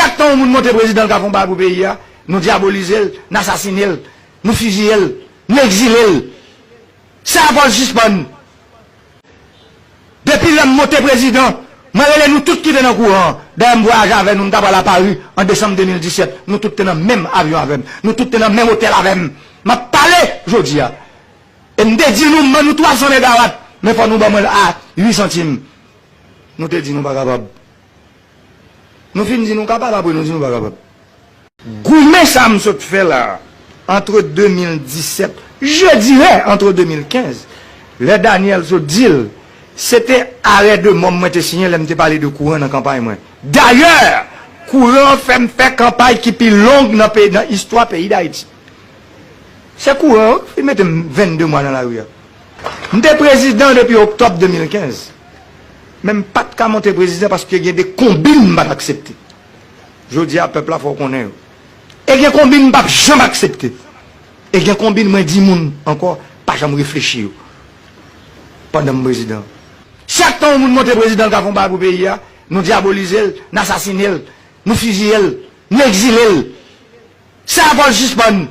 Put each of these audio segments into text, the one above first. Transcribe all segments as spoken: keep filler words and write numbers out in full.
Chak tan yon moun monte prezidan, l ka fè yon bagay pou peyi a, nou dyabolize l, n asasine l, nou fiziye l, nou egzile l. Sa fò l sispann. Depi lè m monte prezidan, mwen rele nou tout ki te nan kouran an. Dayè, m vwayaje avè nou, m ta pral a Pari an desanm de mil disèt. Nou tout te nan menm avyon avè m. Nou tout te nan menm otèl avè m. M ap pale jodi a. E m te di nou, m ban nou twa san megawat, men fò nou ban mwen l a uit santim. Nou te di nou pa kapab. Nou fin di nou kapab, apre nou di nou pa kapab. Goumen sa m sot fè la, entre de mil disèt, je dirais entre de mil kenz, lè Daniel sot di l, se te arè de mò mwen te siyen lè m te pale de kouran nan kanpay mwen. Dayè, kouran an fè m fè kanpay ki pi long nan peyi, nan istwa peyi Dayiti. Se kouran an ki mete m vennde mwa nan lari a. M te prezidan depi oktòb de mil kenz. Men m pa t ka monte prezidan paske gen de konbin m pa t aksepte. Jodi a, pèp la fò w konnen yo. E gen konbin m p ap janm aksepte. E gen konbin mwen di moun ankò, pa janm reflechi yo. Pandan m prezidan. Chak tan yon moun monte prezidan, l ka fè yon bagay pou peyi a, nou dyabolize l, n asasine l, nou fiziye l, nou egzile l. Sa fò l sispann.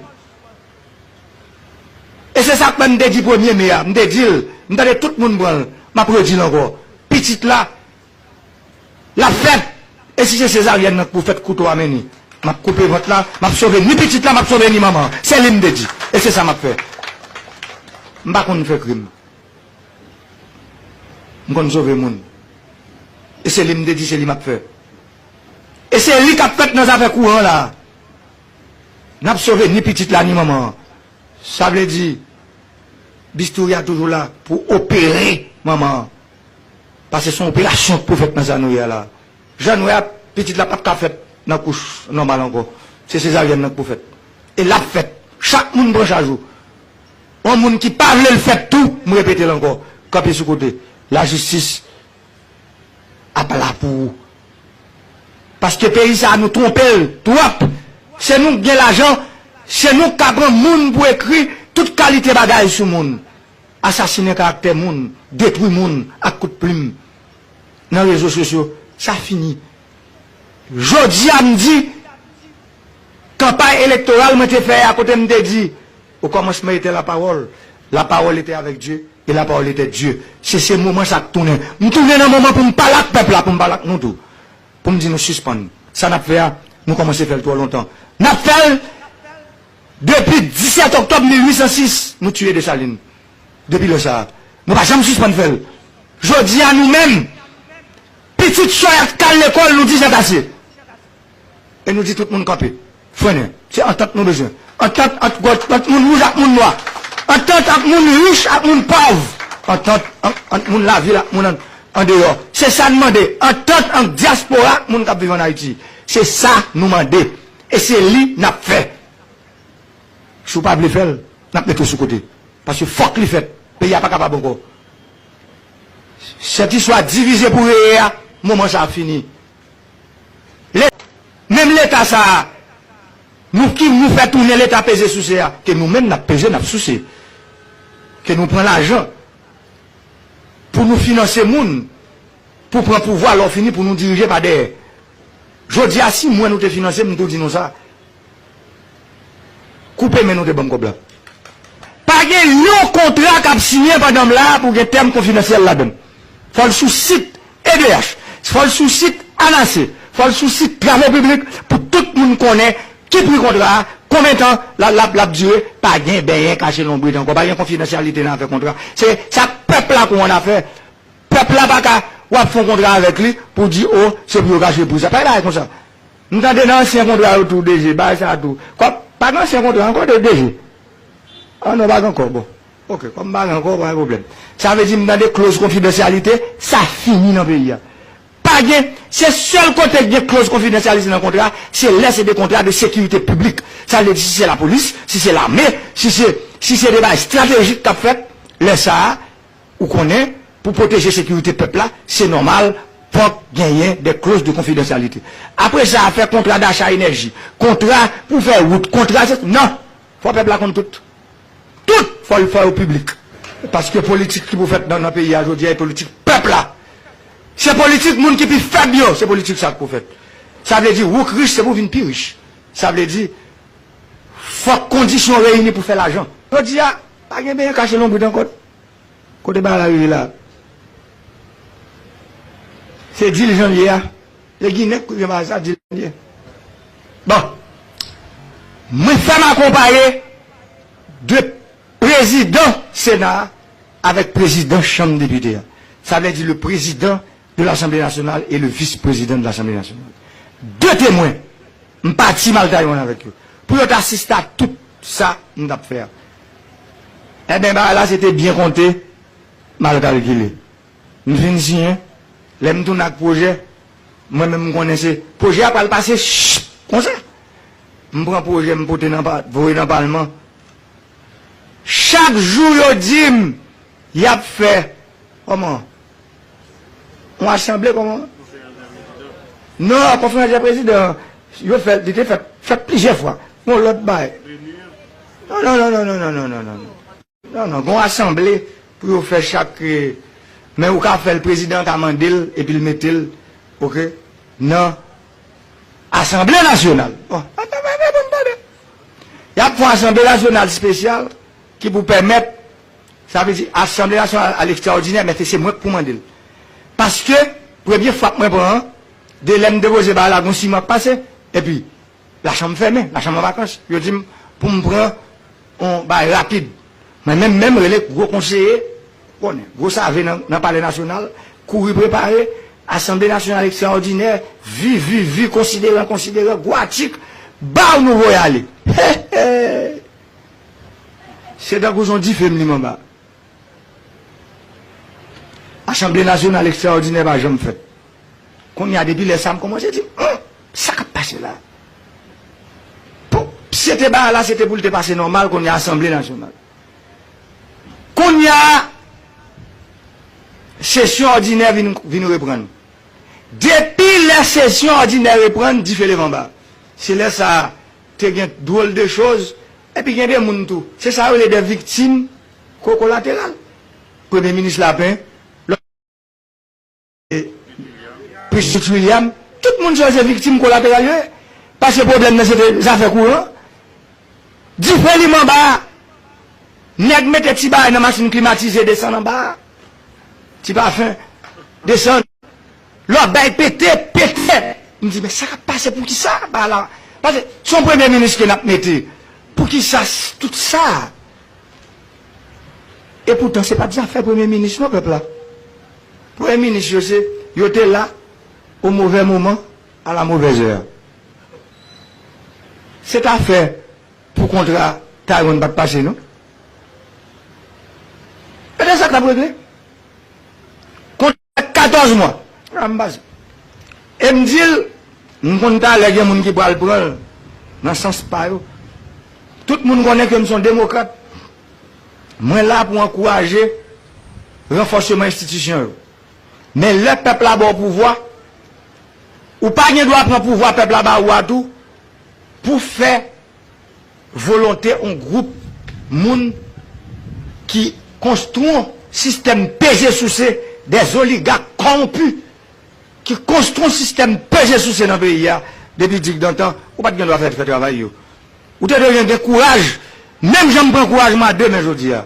E se sa k fè m te di premye me a, m te di l, m tande tout moun pran l, m ap redi l ankò. Pitit la, l ap fèt. E si se sezaryèn nan k pou fèt, kouto a men ni. M ap koupe vant la, m ap sove ni pitit la, m ap sove ni manman an. Se li m te di. E se sa m ap fè. M pa konn fè krim. M konn sove moun. E se li m te di, se li m ap fè. E se li k ap fèt nan zafè kouran la. N ap sove ni pitit la, ni manman an. Sa vle di, bistouri a toujou la pou opere manman an. Paske se yon operasyon k pou fèt nan sa nou ye a la. Jan nou wè a, pitit la p ap ka fèt nan kouch nòmal ankò. Se sezaryèn nan k pou fèt. E l ap fèt. Chak moun pran chaj ou. Yon moun ki pa vle l fèt tou, m repete l ankò, kanpe sou kote. Lajistis ap la pou ou. Paske peyi sa a, nou twonpe l twòp. Se nou k gen lajan, se nou k ka pran moun pou ekri tout kalite bagay sou moun. Asasinen karaktè moun, detwi moun ak kout plim nan rezo sosyo, sa fini. Jodi a, m di, kanpay elektoral mwen te fè a, kote m te di, au commencement était la parole, la parole était avec Dieu, et la parole était Dieu. Se, se moman sa k tounen. M tounen nan moman pou m pale ak pèp la, pou m pale ak nou tou. Pou m di nou sispann. Sa n ap fè a, nou kòmanse fè l twò lontan. N ap fè l depi disèt oktòb mil uit san sis, nou tiye Desalin. Depi lè sa a, nou pa janm sispann fè l. Jodi a, nou menm, pitit Choyat k al lekòl, nou di jan kase. E nou di tout moun kanpe. Frennen. Se antant nou bezwen. Antant ant, ant moun wouj ak moun nwa. Antant ant moun rich ak moun pòv. Antant ant, ant moun lavil ak moun an, andeyò. Se sa n mande. Antant ant dyaspora ak moun k ap viv ann Ayiti. Se sa nou mande. E se li n ap fè. Si w pa vle fè l, n ap mete w sou kote. Paske fòk li fèt. Peyi a pa kapab ankò. Sèt istwa divize pou reye a, moman sa a fini. Le-, menm Leta sa a, nou ki nou fè tounen Leta peze souse a, ke nou menm n ap peze, n ap souse. Ke nou pran lajan pou nou finanse moun, pou pran pouvwa, lè w fini pou nou dirije pa dèyè. Jodi a, si mwen nou te finanse m, m tou di nou sa. Koupe men nou te ban m kòb la. Pa gen yon kontra k ap siyen pandan m la pou gen tèm konfidansyèl ladan l. Fò l sou sit E D H. Fò l sou sit ANASE. Fò l sou sit Travo Piblik pou tout moun konnen ki pri kontra a, konbyen tan l ap, l ap, l ap dire. Pa gen benyen kache lonbrit ankò. Pa gen konfidansyalite nan afè kontra. Se sa pèp la kou annafè. Pèp la pa ka, w ap fè yon kontra avèk li pou di, o, se pou yo kache pri sa. Pa gen bagay konsa. M tande nan ansyen kontra yo tou, D G, bagay sa a tou. Kòb, pa gen ansyen kontra ankò, de, D G. Ah non, pa gen ankò, bon. Ok, kòm pa gen ankò, pa gen pwoblèm. Sa vle di, m tande kloz konfidansyalite, sa fini nan peyi a. Pa gen, se sèl kote gen kloz konfidansyalite nan kontra, se lè se de kontra de sekirite piblik. Sa vle di, si se lapolis, si se lame, si se, si se de bagay estratejik k ap fèt, lè sa a, ou konnen, pou pwoteje sekirite pèp la, se nòmal, fòk genyen de clause de confidentialité. Apre sa, afè kontra dacha enèji, kontra pou fè wout, kontra se, non! Fò pèp la konn tout. Tout! Fò l fè yo piblik. Paske politik ki pou fèt nan, nan peyi a jodi a, e politik pèp la. Se politik moun ki pi fèb yo, se politik sa k pou fèt. Sa vle di, wouk rich, se pou vin pi rich. Sa vle di, fòk kondisyon reyini pou fè lajan. Jodi a, pa gen benyen kache lonbrit ankò. Kote bagay la rive la? Se di l jan l ye a. Se Ginen k rive bagay sa, di l jan l ye. Bon. Mwen fè m akonpaye de prezidan Sena a avèk prezidan Chanm Depite a. Sa vle di le président de l'Assemblée nationale et le vice-président de l'Assemblée nationale. De temwen, m pati m al Taiwan avèk yo. Pou yo t asiste a tout sa m t ap fè a. Ebyen, bagay la se te byen konte, mal kalkile. M fin siyen, lè m tounen ak pwojè, mwen menm m konnen se, pwojè a pral pase, ch, konsa. M pran pwojè, m pote nan pa, voye nan palman. Chak jou yo di m, y ap fè, kòman? Yon asanble, kòman? Non, konferans dè prezidan, yo fè, li te fèt, fèt plizyè fwa. Yon lòt bagay. Non, non, non. Non, non, gon asanble pou yo fè chak, eh, men ou ka fè l, prezidan ka mande l, epi l mete l, oke, nan Asanble Nasyonal. Bon, pa, pa, pa, pa, pa, pa. Y ap fè yon Asanble Nasyonal espesyal ki pou pèmèt, sa vle di, Asanble Nasyonal a lekstraòdinè, men se mwen k pou mande l. Paske, premye frap mwen pran an, de lè m depoze bagay la, gon siman k pase, epi lachanm fèmen, lachanm an vakans. Yo di m pou m pran yon bagay rapid. Mwen menm, menm rele gwo konseye, konnen, gwo save nan, nan Palè Nasyonal, kouri prepare, Asanble Nasyonal Ekstraòdinè, vi, vi, vi, konsideran, konsideran, gwo atik, baw nou voye ale. He, he. Se tankou se yon dife m lim anba. Asanble Nasyonal Ekstraòdinè pa janm fèt. Kounye a, depi lè sa, m kòmanse di, "Hum, sa k ap pase la?" Pou, se te bagay la, se te pou l te pase nòmal, kounye a, Asanble Nasyonal. Kounye a, sesyon òdinè vin, vin reprann. Depi lè sesyon òdinè reprann, dife leve anba. Se lè sa a, te gen dwòl de choz, epi gen de moun tou. Se sa yo rele de viktim ko-, kolateral. Premye minis Lapen, lòt, e, Pristich William, tout moun sa yo se viktim kolateral yo ye. Paske pwoblèm nan se te zafè kouran. Dife lim anba a. Nèg mete ti bagay nan machin klimatize, desann anba a. Ti pafen, desann. Lòbèy pete, pete. M di, "Men sa k ap pase, poukisa?" Ba la, paske se yon premye minis ke n ap mete. Poukisa s-, tout sa? E poutan, se pa t zafè premye minis non, pèp la. Premye minis yo, se, yo te la au mauvais moment, à la mauvaise heure. Se t afè pou kontra Taiwan pa t pase, non. E de sa k t ap regle. Kontra katòz mwa. A, m pase. E m di l, m konn talè gen moun ki pral pran l nan sans pa yo. Tout moun konnen ke m se yon demokrat. Mwen la pou ankouraje ranfòseman enstitisyon yo. Men lè pèp la ba w pouvwa, ou pa gen dwa pran pouvwa pèp la ba ou a tou pou fè volonte yon gwoup moun ki konstwi yon sistèm peze souse, des oligarques corrompus, ki konstwi yon sistèm peze souse nan peyi a depi digdantan, ou pa t gen dwa fè, fè travay yo. Ou te dwe gen, gen kouraj, menm jan m pran kouraj mwen a de men jodi a.